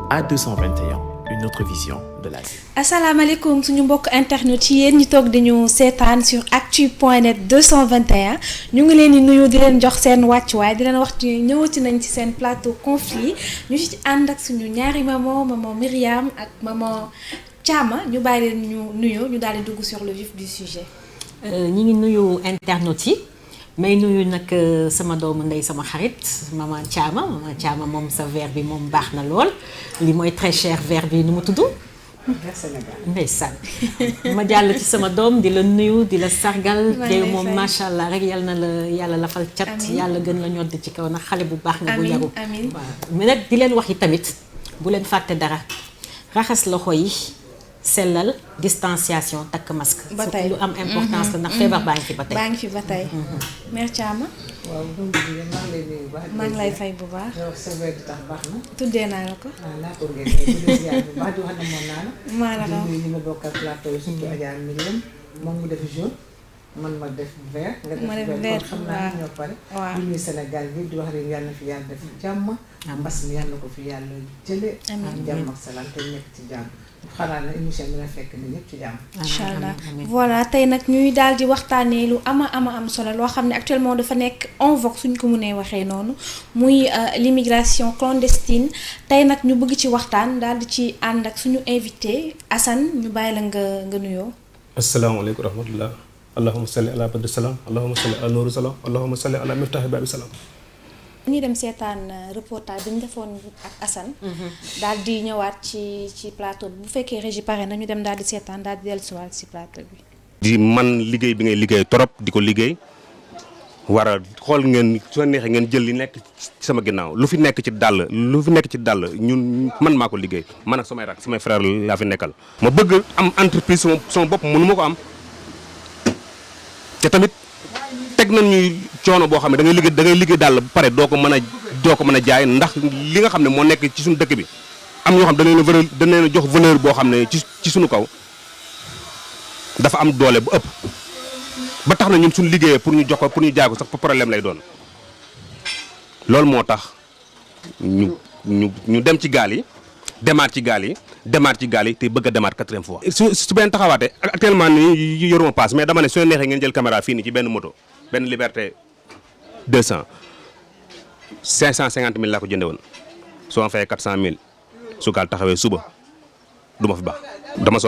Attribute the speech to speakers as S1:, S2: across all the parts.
S1: A221, une autre vision de la vie.
S2: asalaamaaleykum suñu mbokk internet yi yéen ñu toog di ñu seetaan sur actu.net 221 ñu ngi leen di nuyu di leen jox seen wàccuwaay di leen wax ci ñëwati nañ ci seen plateau conflit ñu ci ànd ak suñu ñaari maman Myriam ak maman Thiama ñu bàyyi leen ñu nuyu ñu daal di dugg sur le vif du sujet.
S3: ñi ngi nuyu internet yi may nuyu nag sama doomu ndey sama xarit maman Thiama moom sa verre bi moom baax na lool li mooy très cher verre bi nu mu tudd. ndeysaan ma jàll ci sama doom di la nuyu di la sargal te moom macha allah rek yal na la yàlla lafal cat yàlla gën la ñodd ci kaw nag xale bu baax nga bu yaru waaw mais nag di leen wax yi tamit bu leen fàtte dara raxas loxo yi sellal distanciation takk masque surtout lu am importance la ndax feebar baa ngi fi ba tey
S2: mère Thiama
S4: waaw donc maa ngi lay nuyu baax.
S2: maa ngi lay fay bu baax.
S4: yow sa wér di tax baax na.
S2: tuddee naa la ko.
S4: waaw naa ko ngeen di bu baax di wax ne moom naa la.
S2: maa la raw
S4: di nuyu ñi ma bokkal plateau yi surtout Adja Myriam moom mu def jaune man ma def vert. nga def vert kon xam naa ñoo pare. waaw di nuyu Sénégal bi di wax rek yàlla na fi yàlla def jàmm. mbas mi yàlla na ko fi yàlla jëlee. amiin jàmm ak salaam te nekk ci jàmm. xanaa na émission bi na fekk ni ñëpp ci jàmm.
S2: incha allah voilà tey nag ñuy daal di waxtaanee lu ama am solo loo xam ne actuellement dafa nekk en vogue suñ ko mënee waxee noonu muy l'immigration clandestine tey nag ñu bëgg ci waxtaan daal di ci ànd ak suñu invité Assane ñu bàyyi la nga nuyoo.
S5: asalaamaaleykum wa rahmatullah allahumma salli ala badri salaam allahumma salli ala nuuru salaam allahumma salli ala miftaahi baabi salaam.
S2: ñuy dem seetaan reportage bi ñu defoon ak Assane. daal di ñëwaat ci plateau bi bu fekkee régie pare na ñu dem daal di seetaan daal di dellusiwaat ci plateau bi.
S5: di man liggéey bi ngay liggéey trop di ko liggéey war a xool ngeen soo neexee ngeen jël li nekk ci sama ginnaaw lu fi nekk ci dàll ñun man maa ko liggéey man ak samay rak samay frère laa fi nekkal. ma bëgg am entreprise sama bopp mënu ma ko am te tamit. teg nañu coono boo xam ne da ngay liggéey daal ba pare doo ko mën a jaay ndax li nga xam ne moo nekk ci suñu dëkk bi am ñoo xam dañ leen jox valeur boo xam ne ci suñu kaw dafa am doole bu ëpp ba tax na ñun suñu liggéeyee pour ñu jox ko pour ñu jaay ko sax problème lay doon loolu moo tax ñu dem ci gaal yi demaat ci gaal yi te bëgg a demaat 4e fois. su benn taxawaatee actuellement nii yoruma paas mais dama ne soo neexee ngeen jël caméra fii nii ci benn moto benn Liberté 200 550 000 laa ko jënde woon soo ma fayee 400 000 su gaal taxawee suba du ma fi baax dama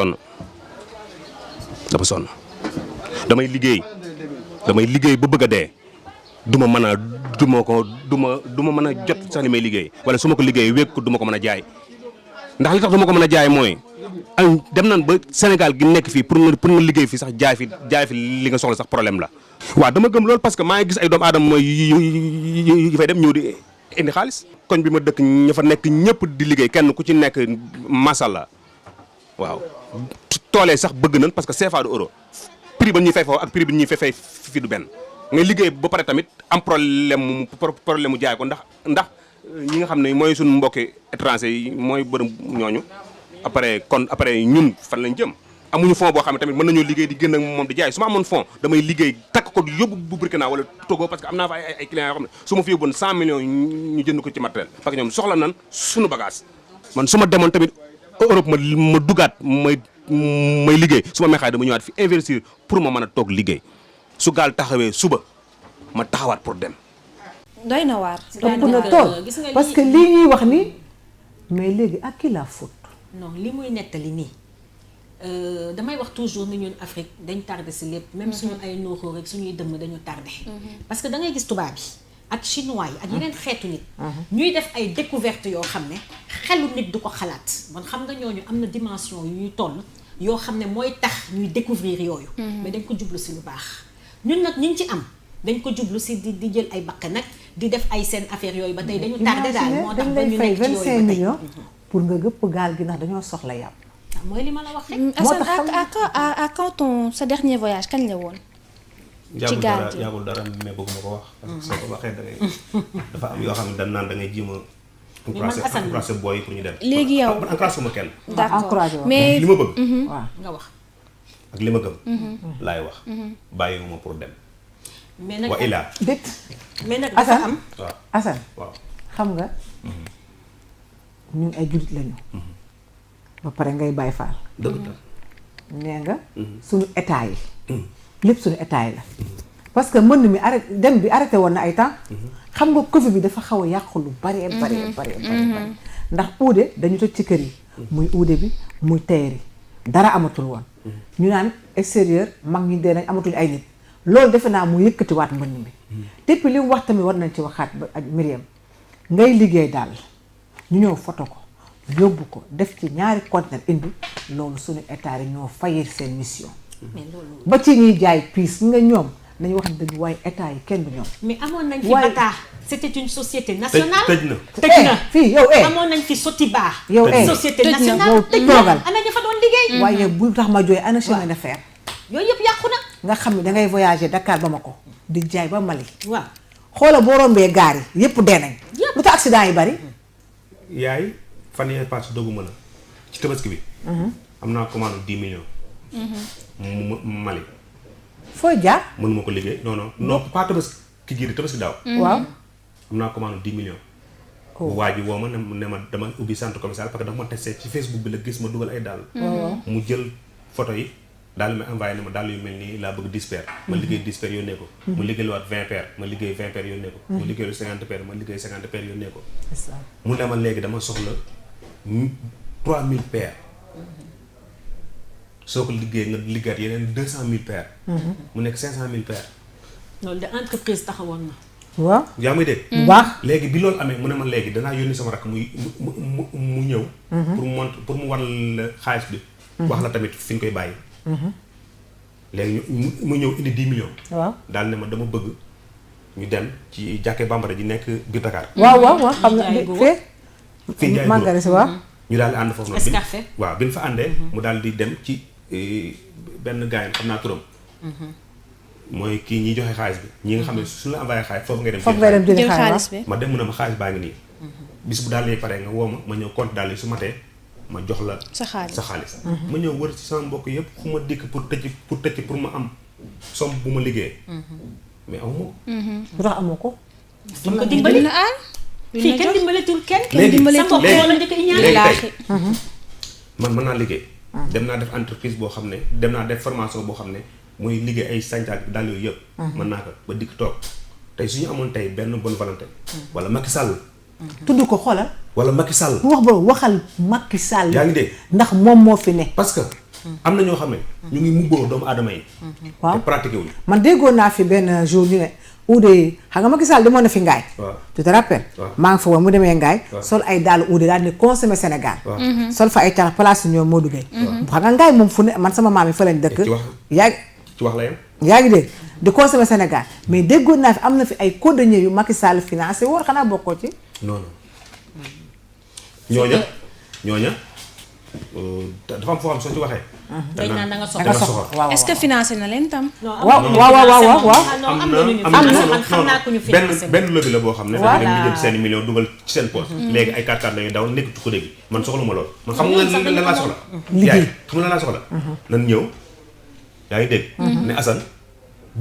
S5: sonn damay liggéey ba bëgg a dee du ma mën a jot sax li may liggéey wala su ma ko liggéey wékk ko du ma ko mën a jaay. ndax li tax du ma ko mën a jaay mooy dem nañ ba Sénégal gi nekk fii pour nga liggéey fii sax jaay fi li nga soxla sax problème la. waaw dama gëm loolu parce que maa ngi gis ay doomu aadama mooy yi fay dem ñëw di indi xaalis. koñ bi ma dëkk ña fa nekk ñëpp di liggéey kenn ku ci nekk masalla waaw toolee sax bëgg nañ parce que CFA du euro prix ba ñuy fay foofu ak prix bi ñuy fay fii du benn ngay liggéey ba pare tamit am problème mu jaay ko ndax. ñi nga xam ne mooy suñu mbokki étranger yi mooy bërëm ñooñu après ñun fan lañ jëm amuñu fond boo xam ne tamit mën nañoo liggéey di gën ak moom di jaay su ma amoon fond damay liggéey takk ko yóbbu bu Burkina wala Togo parce que am naa fa ay clients yoo xam ne su ma fi yóbboon 100 millions ñu jënd ko ci matériel parce que ñoom soxla nan suñu bagage man su ma demoon tamit Europe ma dugaat may liggéey su ma mexaay dama ñëwaat fi investir pour ma mën a toog liggéey su gaal taxawee suba ma taxawaat pour dem.
S2: doy na waar.
S4: ëpp na tool parce que lii ñuy wax ni mais léegi ak ki la faute.
S3: non li muy nettali nii damay wax toujours ni ñun Afrique dañ tardé si lépp. même suñu ay nooxoo rek suñuy dëmm dañu tardé. parce que da ngay gis tubaab yi ak chinois yi ak yeneen xeetu nit. ñuy def ay découvertes yoo xam ne xelu nit du ko xalaat man xam nga ñooñu am na dimension yu ñuy toll yoo xam ne mooy tax ñuy découvrir yooyu. mais dañ ko jublu si lu baax ñun nag ñu ngi ci am. dañ ko jublu si di jël ay bakkan nag di def ay seen affaire yooyu ba tey dañu tardé daal moo tax ba ñu nekk ci yooyu ba tey
S4: 25 millions pour nga gëpp gaal gi ndax dañoo soxla yàpp.
S3: mooy li ma la wax rek.
S2: Assane à quand sa dernier voyage kañ la woon. ci gaal gi
S5: yàggul dara mais bëgguma ko wax. parce que soo ko waxee da ngay dafa am yoo xam ne dañ naan da ngay jéem a. encouragé booy pour ñu dem.
S2: léegi yow
S5: encouragé ma kenn.
S2: d'accord mais
S5: li ma bëgg.
S4: waaw
S3: nga wax.
S5: ak li ma gëm. laay wax. bàyyiwuma pour dem.
S3: mais nag
S5: wa ilaa.
S4: dëkk. mais nag dafa am.
S5: waaw
S4: Assane
S5: waaw
S4: xam nga. ñun ay jullit lañu. ba pare ngay Baay Faal.
S5: dëgg la.
S4: nee nga. suñu état yi. lépp suñu état yi la. parce que mbënd mi arrêté woon na ay temps. xam nga Covid bi dafa xaw a yàqu lu bari. ndax uude dañu tëj ci kër yi. muy uude bi muy teer yi dara amatul woon. ñu naan extérieur mag ñi dee nañ amatuñu ay nit. loolu defe naa mu yëkkatiwaat mbënd mi. depuis li mu wax tamit war nañ ci waxaat ba ak Myriam ngay liggéey daal ñu ñëw photo ko yóbbu ko def ci ñaari conteneur indi loolu suñu état yi ñoo fayee seen mission. ba ci ñuy jaay piis nga ñoom nañu wax dëgg waaye état yi kenn du ñoom.
S3: mais amoon nañ fi Bata c'était une société nationale.
S5: tëj
S3: na
S4: fii yow
S3: amoon nañ fi Sotiba.
S4: yow
S3: société nationale
S4: yow toogal
S3: ana ña fa doon liggéey.
S4: waaye bul tax ma jooy ana chemin de fer.
S3: yooyu yëpp yàqu na.
S4: nga xam ne dangay voyager Dakar Bamako di jaay ba Mali.
S3: waaw
S4: xoola boo rombee gaar yi yëpp dee nañ. lu tax accident yi bari.
S5: yaay fan yee passe dogguma la ci tabaski bi. am naa commande 10 millions. Mali.
S4: fooy jaar.
S5: mënuma ko liggéey non pas tabaski gii di tabaski daaw.
S4: waaw.
S5: am naa commande 10 millions. waa ji woo ma ne ma dama ubbi centre commercial parce que dafa ma testé ci Facebook bi la gis ma dugal ay dàll. mu jël photo yi daal ma envoyé ne ma dàll yu mel nii laa bëgg 10 paires. ma liggéey 10 paires yónnee ko. mu liggéey waat 20 paires ma liggéey 20 paires yónnee ko. mu liggéey 50 paires ma liggéey 50 paires yónnee ko. mu ne ma léegi dama soxla 3000 paires. soo ko liggéey nga liggéeyaat yeneen 200000 paires. mu nekk 500000 paires.
S3: loolu de entreprise taxawoon na.
S4: waaw
S5: yaa may dégg.
S4: bu baax
S5: léegi bi loolu amee mu ne ma léegi danaa yónni sama rakk mu ñëw. pour mu war la xaalis bi. wax la tamit fi ñu koy bàyyi. léegi mu ñëw indi 10 millions.
S4: waaw
S5: daal ne ma dama bëgg ñu dem ci jàkkee bambara ji nekk biir Dakar.
S4: waaw xam na
S5: fii Ndiaye
S4: Mangare si waaw.
S5: ñu daal di ànd foofu noonu.
S3: Escafé
S5: waaw bi ñu fa àndee. mu daal di dem ci benn gars yi xam naa turam. mooy kii ñiy joxe xaalis bi ñi nga xam ne suñu la envoyé xaalis foofu ngay dem.
S4: foofu ngay dem jëli xaalis
S2: bi.
S5: ma dem mu ne ma xaalis baa ngi nii. bis bu daal di pare nga woo ma ñëw compte daal di su matee ma jox la.
S2: sa xaalis
S5: ma ñëw wër ci sama mbokk yëpp fu ma dikk pour tëcc pour ma am somme bu ma liggéey. mais aw ma ko.
S4: lu tax amoo ko.
S3: duñ ko dimbali
S2: na aal.
S3: fii kenn dimbaletul kenn.
S5: léegi
S3: sa mbokk wala njëkk a ñaan.
S5: léegi tey man mën naa liggéey. dem naa def entreprise boo xam ne dem naa def formation boo xam ne muy liggéey ay sàncax bi daal yooyu yëpp. mën naa ko ba dikk toog tey su ñu amoon tey benn bonne volonté. wala Macky Sall.
S4: tudd ko xoolal.
S5: wala Macky Sall.
S4: bu wax boobu waxal Macky Sall.
S5: yaa ngi dégg
S4: ndax moom moo fi ne.
S5: parce que am na ñoo xam ne. ñu ngi mubboo doomu aadama yi.
S4: waaw
S5: te pratiqué wuñu.
S4: man déggoon naa fi benn jour ñu ne uude yi xam nga Macky Sall demoon na fi ngaay.
S5: waaw
S4: tu te rappelles.
S5: waaw
S4: maa ngi fa woon mu demee ngaay.
S5: waaw
S4: sol ay dàll uude daal di consommer Sénégal.
S5: waaw
S4: sol fa ay carax place su ñoom Modou Gueye. xam nga ngaay moom fu ne man sama maam yi fa lañ dëkk.
S5: ci wax ci wax la yem.
S4: yaa ngi dégg di consommer Sénégal mais déggoon naa fi am na fi ay cordonniers yu Macky Sall financé woon xanaa bokkoo ci.
S5: non non ñooña dafa am foo xam soo ci waxee.
S3: dañ naan da nga
S4: da nga
S3: soxla.
S4: soxla waaw
S2: est-ce que financé na leen tam.
S4: waaw.
S3: am na ñu financé man xam naa ko ñu financé.
S5: benn lobby la boo xam ne.
S3: voilà
S5: dañu dem jël seen millions dugal ci seen poche. léegi ay 4x4 lañuy daw nekk ci ko dégg man soxla ma lool. man xam nga lan laa soxla.
S4: liggéey
S5: xam nga lan laa soxla. nan ñëw yaa ngi dégg. ne Assane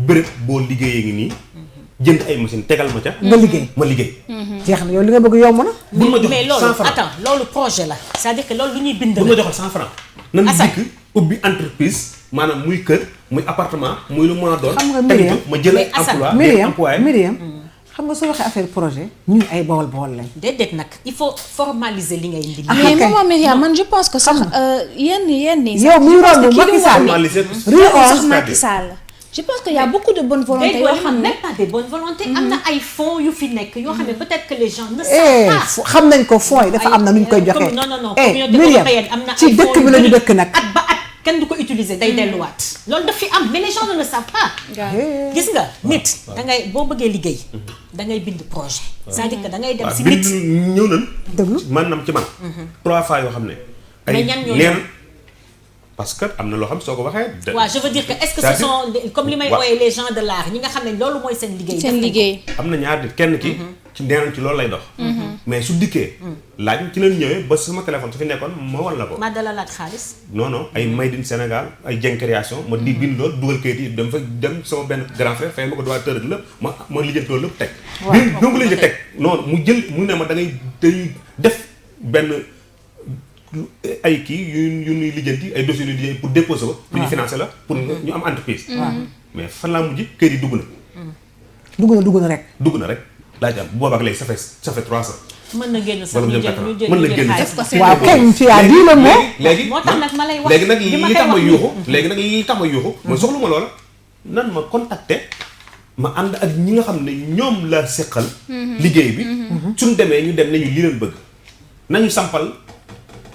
S5: bërëb boo liggéeyee ngi nii. jënd ay machine tegal ma ca.
S4: nga liggéey
S5: ma liggéey.
S4: jeex na yow li nga bëgg yomb na.
S5: bu ma jox
S3: mais
S5: 100
S3: loolu
S5: francs
S3: attends loolu projet la c'est-à-dire que loolu lu ñuy bind
S5: bu ma
S3: la.
S5: joxal 100 francs nan
S3: Assane.
S5: dikk ubbi entreprise maanaam muy kër muy appartement muy lu mën a doon.
S4: xam nga
S5: teg
S4: Myriam
S5: ko ma jël
S3: mais Assane,
S5: emploi des employés.
S4: Myriam xam nga soo waxee affaire projet ñun ay bawol lañ.
S3: déedéet nag il faut formaliser li ngay indi.
S4: Ah,
S2: mais
S4: ok.
S2: maman Myriam man je pense que sax yenn yi.
S4: yow muy romb Macky Sall
S5: formaliser
S4: Rio
S2: sax
S4: 11
S2: Macky Sall. je pense que y a beaucoup de bonne volonté
S3: déedéet
S2: yoo
S3: yoo
S2: xam
S3: xam
S2: ne.
S3: même pas des bonnes volontés. am na ay fonds yu fi nekk yoo xam ne peut-être que les gens ne savent pas.
S4: xam nañ ko fonds yi dafa am na nu ñu koy joxee.
S3: non non non
S4: eh
S3: communauté
S4: Myriam
S3: européenne am na ay
S4: ci dëkk
S3: fonds
S4: bi
S3: yu
S4: la ñu
S3: bëri.
S4: dëkk nag.
S3: at ba at kenn du ko utiliser day delluwaat. loolu daf fi am mais les gens ne le savent pas. gis nga nit da ngay boo bëggee liggéey da ngay bind projet. c'est-à-dire que da ngay dem si
S5: bind
S3: nit.
S5: ñëw nañ.
S4: déglu
S5: maanaam ci man. 3 fois yoo xam ne.
S3: Mais ñan ñoo
S5: neen parce que am na loo xam soo ko waxee.
S3: waaw je veux dire que est-ce que ce
S5: c'est-à-dire-
S3: sont comme li may
S5: waaw.
S3: wooyee les gens de l'art ñi nga xam ne loolu mooy seen liggéey.
S2: seen liggéey.
S5: am na ñaar nit kenn ki. ci neenañ ci loolu lay dox. mais su dikkee. laaj ci leen ñëwee ba sama téléphone su fi nekkoon ma wal la ko.
S3: ma dala laaj xaalis.
S5: non non ay made in Sénégal ay Dieng création ma di bind loolu dugal kayit yi dem fa dem sama benn grand frère fay ma ko doon tërëg lépp ma lijjanti loolu lépp teg. bi donc lañ teg non mu jël mu ne ma da ngay dañuy def benn ay kii yu ñuy lijjanti ay dossiers yu ñuy lijjanti pour déposer ko. pour ñu financer la pour ñu am entreprise. mais fan laa mujj kër yi dugg na.
S4: dugg na rek.
S5: dugg na rek laa ci am bu boobaa ak léegi ça fait 3 ans.
S3: mën na génn sax
S5: mën na génn
S3: xaalis
S4: waaw kañ ci yaa di la moo.
S5: léegi
S3: moo tax nag ma lay wax
S5: léegi nag li tax ma yuuxu léegi nag li tax ma yuuxu man soxlu ma loola nan ma contacter ma ànd ak ñi nga xam ne ñoom la seqal liggéey bi suñ demee ñu dem nañu li leen bëgg nañu sampal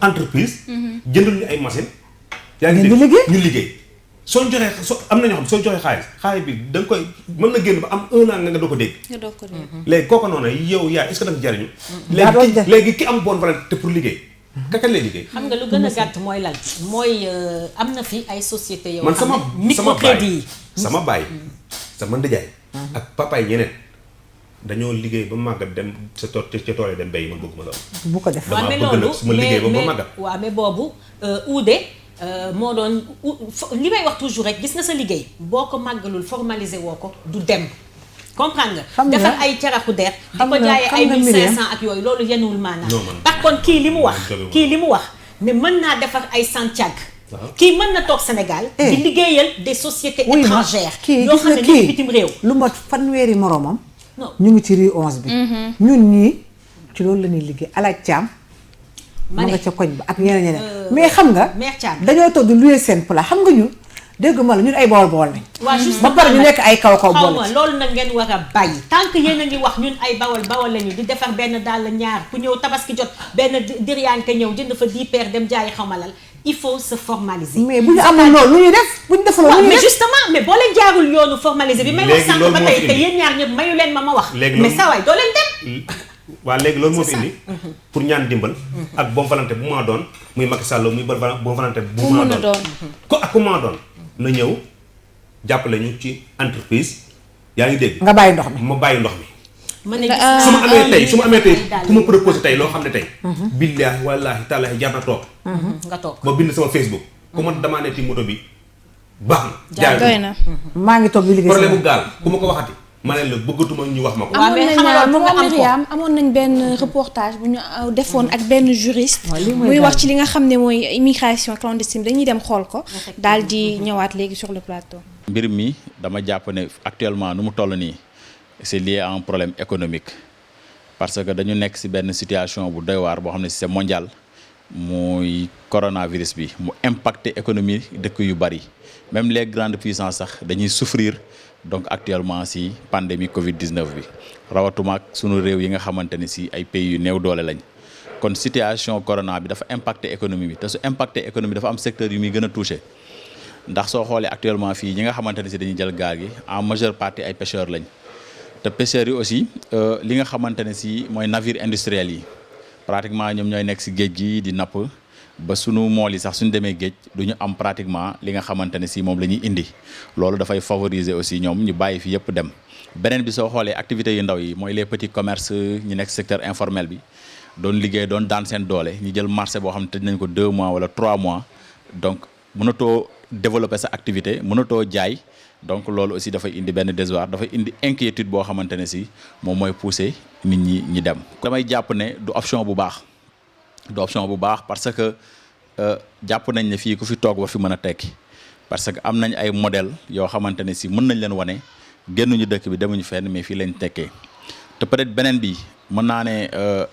S5: entreprise jëndal ñu ay machine yaa ngi dégg ñu liggéey soo joxee am na ñoo xam soo joxee xaalis bi da nga koy mën na génn ba am 1 an nga doo ko dégg léegi kooku noonu yow yaa est-ce que da nga jariñu léegi ki am bonne volonté pour liggéey kañ lay liggéey.
S3: xam nga lu gën a gàtt mooy lan mooy am na fi ay sociétés yow.
S5: man sama
S3: microcrédit yi
S5: sama baay sama ndijaay ak papaay ñeneen dañoo liggéey ba màggat dem sa tool ca tool yi dem béy man bëgguma loolu.
S4: bu ko def
S3: waaw mais loolu
S5: su ma liggéey ba màggat.
S3: waaw mais boobu uude moo doon li may wax toujours rek gis nga sa liggéey boo ko màggalul formaliser woo ko du dem. comprendre nga defar ay caraxu der di ko jaayee ay 1500 ak yooyu loolu yenuwul maanaam. par contre kii li mu wax ne mën naa defar ay Santiago. kii mën na toog Sénégal. di liggéeyal des sociétés étrangères. yoo xam ne nekk bitim réew.
S4: lu mat fanweeri moromam. ñu ngi ci rue 11 bi. ñun ñii ci loolu la ñuy liggéey alaaj Thiam. ma nga ca koñ ba ak ñeneen mais xam nga.
S3: mère Thiam
S4: dañoo toog di louer seen plat xam nga ñun. dégg ma la ñun ay bool lañ.
S3: waaw juste
S4: ba pare ñu nekk ay kaw bool
S3: ci loolu nag ngeen war a bàyyi. tant que yéen a ngi wax ñun ay bawal lañu di defar benn dàll ñaar ku ñëw tabaski jot benn diriyànke ñëw jënd fa 10 paires dem jaayi xamalal il faut se formaliser.
S4: mais bu ñu amul loolu lu ñuy def bu ñu deful loolu.
S3: mais justement mais boo leen jaarul yoonu formaliser bi. may wax sànq ba tey te yéen ñaar ñëpp mayu leen ma wax. mais saa waay doo leen dem.
S5: waaw léegi loolu moo fi indi pour ñaan dimbal ak bonne volonté bu ma doon muy Macky Sall muy bonne volonté bu ma doon ko ak ku ma doon na ñëw jàppale ñu ci entreprise yaa ngi dégg.
S4: nga bàyyi ndox mi
S5: ma bàyyi ndox mi.
S3: ma ne
S5: su ma amee tey ku ma proposé tey loo xam ne tey. billaahi wallaahi taalaahi jar na toog.
S3: nga toog
S5: ma bind sama Facebook. ku ma damaa ne ci moto bi baax na.
S2: jaay na
S4: maa ngi toog di liggéey
S5: problème mu gaal ku ma ko waxati. ma ne la bëggatuma ñu wax ma ko.
S2: amoon nañ benn reportage bu ñu defoon ak benn juriste. muy wax ci li nga xam ne mooy immigration clandestine dañuy dem xool ko. daal di ñëwaat léegi sur le plateau.
S6: mbir mi dama jàpp ne actuellement nu mu toll nii c'est lié à un problème économique parce que dañu nekk ci benn situation bu doy waar boo xam ne c'est mondial muy coronavirus bi mu impacté économie dëkk yu bari même les grandes puissances sax dañuy souffrir. donc actuellement ci pandémie Covid-19 bi rawatuma ak sunu réew yi nga xamante ni ci ay pays yu néew doole lañ kon situation corona bi dafa impacter économie bi te su impacter économie dafa am secteur yu muy gën a touché ndax soo xoolee actuellement fii ñi nga xamante ni ci dañuy jël gaal gi en majeure partie ay pêcheurs lañ te pêcheurs yi aussi li nga xamante ne ci mooy navire industriel yi pratiquement ñoom ñooy nekk ci géej gi di napp. ba sunu mool yi sax suñu demee géej du ñu am pratiquement li nga xamante ne si moom la ñuy indi loolu dafay favoriser aussi ñoom ñu bàyyi fi yëpp dem beneen bi soo xoolee activités yu ndaw yi mooy les petits commerces ñu nekk secteur informel bi doon liggéey doon daan seen doole ñu jël marché boo xam ne tëj nañ ko 2 mois wala 3 mois donc mënatoo développer sa activité mënatoo jaay donc loolu aussi dafay indi benn désordre dafay indi inquiétude boo xamante ne si moom mooy pousser nit ñi dem. damay jàpp ne du option bu baax. parce que jàpp nañ ne fii ku fi toog war fi mën a tekki parce que am nañ ay modèle yoo xamante ne si mën nañ leen wane génnuñu dëkk bi demuñu fenn mais fii lañ tekkee te peut-être beneen bi mën naa ne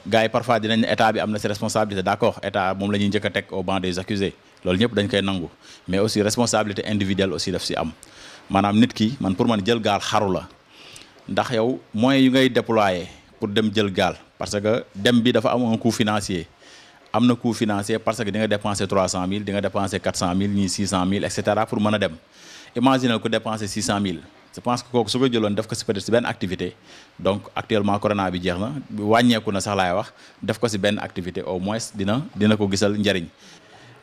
S6: gars yi parfois dinañ ne état bi am na si responsabilité d'accord état moom la ñuy njëkk a teg au banc des accusés loolu ñëpp dañ koy nangu mais aussi responsabilité individuelle aussi daf si am maanaam nit ki man pour man jël gaal xaru la ndax yow moyens yu ngay déployer pour dem jël gaal parce que dem bi dafa am un coût financier am na coût financier parce que di nga dépenser 300000 di nga dépenser 400000 ñii 600000 et cetera pour mën a dem imagine ku dépenser 600000 je pense que kooku su ko jëloon def ko si peut-être si benn activité donc actuellement corona bi jeex na wàññeeku na sax laay wax def ko si benn activité au moins dina ko gisal njariñ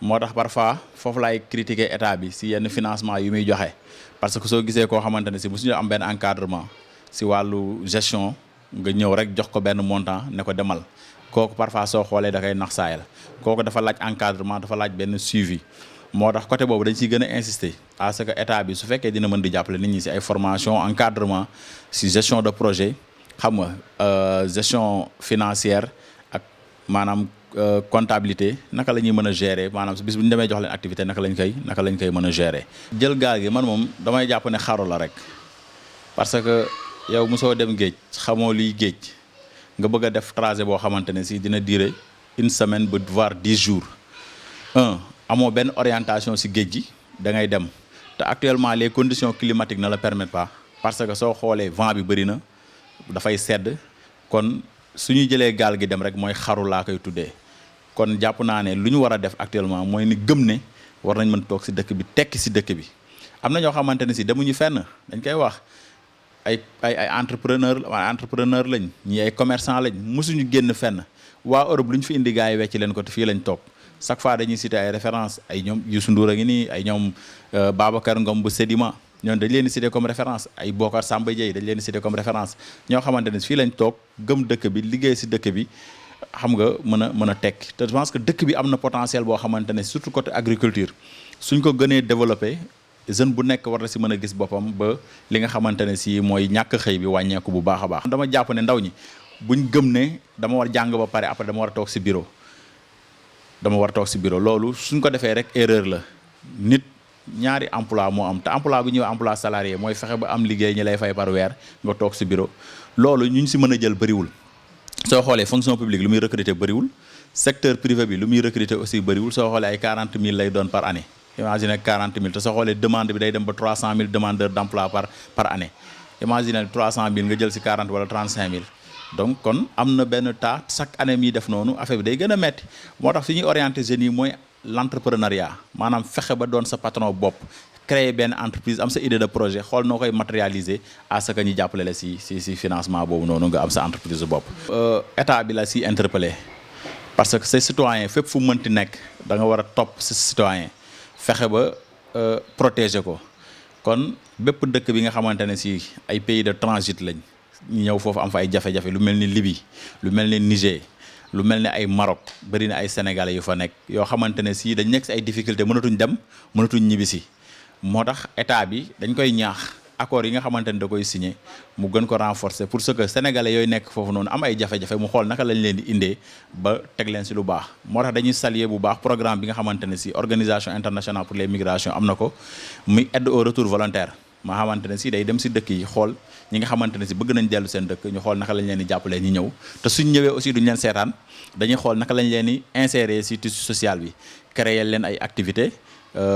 S6: moo tax parfois foofu laay critiquer état bi si yenn financement yu muy joxe parce que soo gisee koo xamante ne si bu suñu am benn encadrement si wàllu gestion nga ñëw rek jox ko benn montant ne ko demal kooku parfois soo xoolee da koy nax saay la kooku dafa laaj encadrement dafa laaj benn suivi moo tax côté boobu dañ siy gën a insister à ce que état bi su fekkee dina mën di jàppale nit ñi si ay formation encadrement si gestion de projet xam nga gestion financière ak maanaam comptabilité naka la ñuy mën a gérer maanaam bis bu ñu demee jox leen activité naka lañ koy mën a gérer. jël gaal gi man moom damay jàpp ne xaru la rek parce que yow mosoo dem géej xamoo liy géej nga bëgg a def trajet boo xamante ne si dina durer une semaine ba voire 10 jours amoo benn orientation si géej gi da ngay dem te actuellement les conditions climatiques ne le permettent pas parce que soo xoolee vent bi bëri na dafay sedd kon su ñu jëlee gaal gi dem rek mooy xaru laa koy tuddee kon jàpp naa ne lu ñu war a def actuellement mooy ni gëm ne war nañ mën toog si dëkk bi tekki si dëkk bi am na ñoo xamante ne si demuñu fenn dañ koy wax ay entrepreneur lañ ñii ay commerçant lañ mosuñu génn fenn waa Europe lu ñu fi indi gars yi wecc leen ko te fii lañ toog chaque fois dañuy citer ay références ay ñoom Youssou Ndour a ngi nii ay ñoom Babacar Ngom bu Sedima ñoom dañ leen di citer comme référence ay Bokar Samba Dieye dañ leen di citer comme référence ñoo xamante ne fii lañ toog gëm dëkk bi liggéey si dëkk bi xam nga mën a tekki te je pense que dëkk bi am na potentiel boo xamante ne surtout côté agriculture suñ ko gënee développé jeune bu nekk war na si mën a gis boppam ba li nga xamante ne si mooy ñàkk xëy bi wàññeeku bu baax a baax. dama jàpp ne ndaw ñi buñ gëm ne dama war jàng ba pare après dama war a toog si bureau loolu suñ ko defee rek erreur la nit ñaari emploi moo am te emploi bu ñuy wax emploi salarié mooy fexe ba am liggéey ñi lay fay par weer nga toog si bureau loolu ñu si mën a jël bëriwul. soo xoolee fonction publique lu muy recruter bëriwul secteur privé bi lu muy recruter aussi bëriwul soo xoolee ay 40 000 lay doon par année imagine 40 000 te soo xoolee demande bi day dem ba 300 000 demandeurs d' emploi par année imagine 300 000 nga jël si 40 wala 35 000 donc kon am na benn tas chaque année miy def noonu affaire bi day gën a metti moo tax fi ñuy orienté jeunes yi mooy l' entrepreneuriat maanaam fexe ba doon sa patron bopp créer benn entreprise am sa idée de projet xool noo koy matérialiser à ce que ñu jàppale la si financement boobu noonu nga am sa entreprise bopp. état bi la si interpellé parce que say citoyen fépp fu mënti nekk da nga war a topp sa citoyen fexe ba protéger ko kon bépp dëkk bi nga xamante ne si ay pays de transit lañ ñu ñëw foofu am fa ay jafe-jafe lu mel ni Libye lu mel ni Niger lu mel ni ay Maroc bëri na ay sénégalais yu fa nekk yoo xamante ne si dañ nekk si ay difficultés mënatuñ dem mënatuñ ñibbisi moo tax état bi dañ koy ñaax accords yi nga xamante ne da koy signé mu gën ko renforcer pour ce que sénégalais yooyu nekk foofu noonu am ay jafe-jafe mu xool naka lañ leen di indee ba teg leen si lu baax moo tax dañuy saluer bu baax programme bi nga xamante ne si organisation internationale pour les migrations am na ko muy aide au retour volontaire maa xamante ne si day dem si dëkk yi xool ñi nga xamante ne si bëgg nañ dellu seen dëkk ñu xool naka lañ leen di jàppalee ñi ñëw te suñ ñëwee aussi duñ leen seetaan dañuy xool naka lañ leen di insérer si tissu social bi créer leen ay activités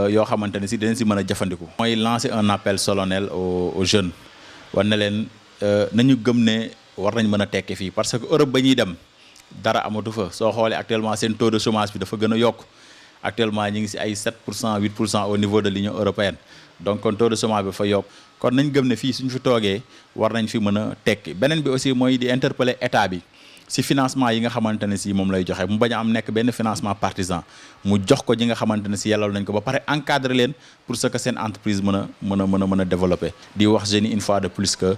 S6: yoo xamante ne si dinañ si mën a jëfandiku. mooy lancer un appel solennel aux jeunes war na leen nañu gëm ne war nañ mën a tekki fii parce que Europe ba ñuy dem dara amatu fa soo xoolee actuellement seen taux de chômage bi dafa gën a yokk actuellement ñi ngi si ay 7% 8% au niveau de l'Union européenne donc kon taux de chômage bi fa yokk kon nañ gëm ne fii suñu fi toogee war nañ fi mën a tekki beneen bi aussi mooy di interpeller état bi si financement yi nga xamante ne si moom lay joxe mu bañ a am nekk benn financement partisan mu jox ko ñi nga xamante ne si yellal nañ ko ba pare encadrer leen pour ce que seen entreprise mën a développer di wax jeunes yi une fois de plus que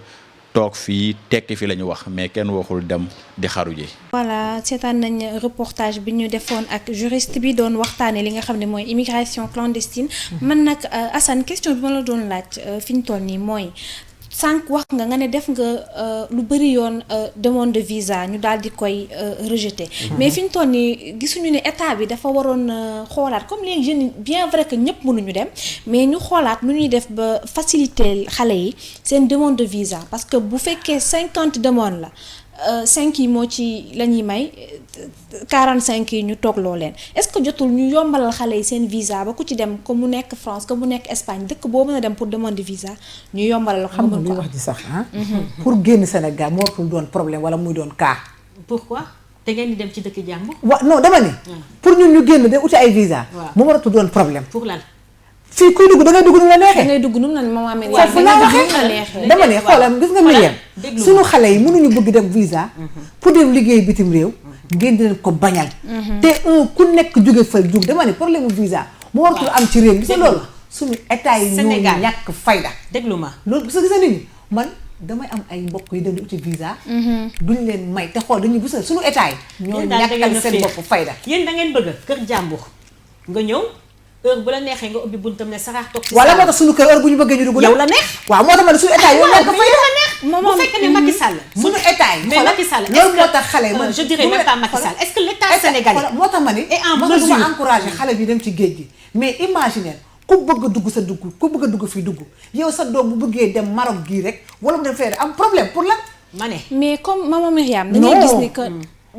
S6: toog fii tekki fi la ñu wax mais kenn waxul dem di xaru ji.
S2: voilà seetaan nañ reportage bi ñu defoon ak juriste bi doon waxtaanee li nga xam ne mooy immigration clandestine. man nag Assane question bi ma la doon laaj fi ñu toll nii mooy. sànq wax nga ne def nga lu bëri yoon demande de visa ñu daal di koy rejeter. mais fi ñu toll nii gisuñu ne état bi dafa waroon xoolaat comme les jeunes bien vrai que ñëpp mënuñu dem mais ñu xoolaat nu ñuy def ba faciliter xale yi seen demande de visa parce que bu fekkee 50 demandes la 5 yi moo ci la ñuy may 45 yi ñu toogloo leen est-ce que jotul ñu yombalal xale yi seen visa ba ku ci dem ko mu nekk France ko mu nekk Espagne dëkk boo mën a dem pour demander visa ñu yombalal xam nga
S4: luy wax ji sax pour génn Sénégal moo wartul doon problème wala muy doon cas.
S3: pourquoi te ngeen di dem ci dëkk jàmbur.
S4: non dama ne. pour ñun ñu génn de uti ay visa. moo waratul doon problème.
S3: pour lan.
S4: fii kuy dugg da ngay dugg nu la neexee.
S2: da ngay dugg nu mu la neexee.
S4: foofu laa waxee dama ne xoolal gis nga Myriam suñu xale yi mënuñu bëgg dem visa pour dem liggéey bitim réew ngeen di leen ko bañal te ku nekk jóge fa jóg dama ne problème visa mu waratul am ci réew gis nga loolu suñu état yi ñoo ñàkk fayda
S3: déglu ma
S4: loolu gis nga nit ñi man damay am ay mbokk yi dem di uti visa duñ leen may te xool dañuy gis suñu état yi ñoo ñàkkal seen bopp fayda
S3: yéen da ngeen bëgg kër jàmbur nga ñëw heure bu la neexee nga ubbi buntam ne saraax toog ci
S4: wala moo tax suñu kër heure bu ñu bëggee ñu dugg
S3: yow la neex
S4: waaw moo tax ma ne suñu état yow ñàkk fayda
S3: bu fekkee ne Macky Sall.
S4: sunu état yi.
S3: mais Macky Sall
S4: loolu moo tax xale yi
S3: je dirais même pas Macky Sall est-ce que l'état sénégalais
S4: moo tax ma ni
S3: est en mesure
S4: duma encouragé xale bi dem ci géej gi mais imaginer ku bëgg a dugg sa dugg ku bëgg a dugg fii dugg yow sa doom bu bëggee dem Maroc gii rek wala mu dem fee am problème pour lan.
S3: ma ne
S2: mais comme Maman Myriam dañuy gis ni que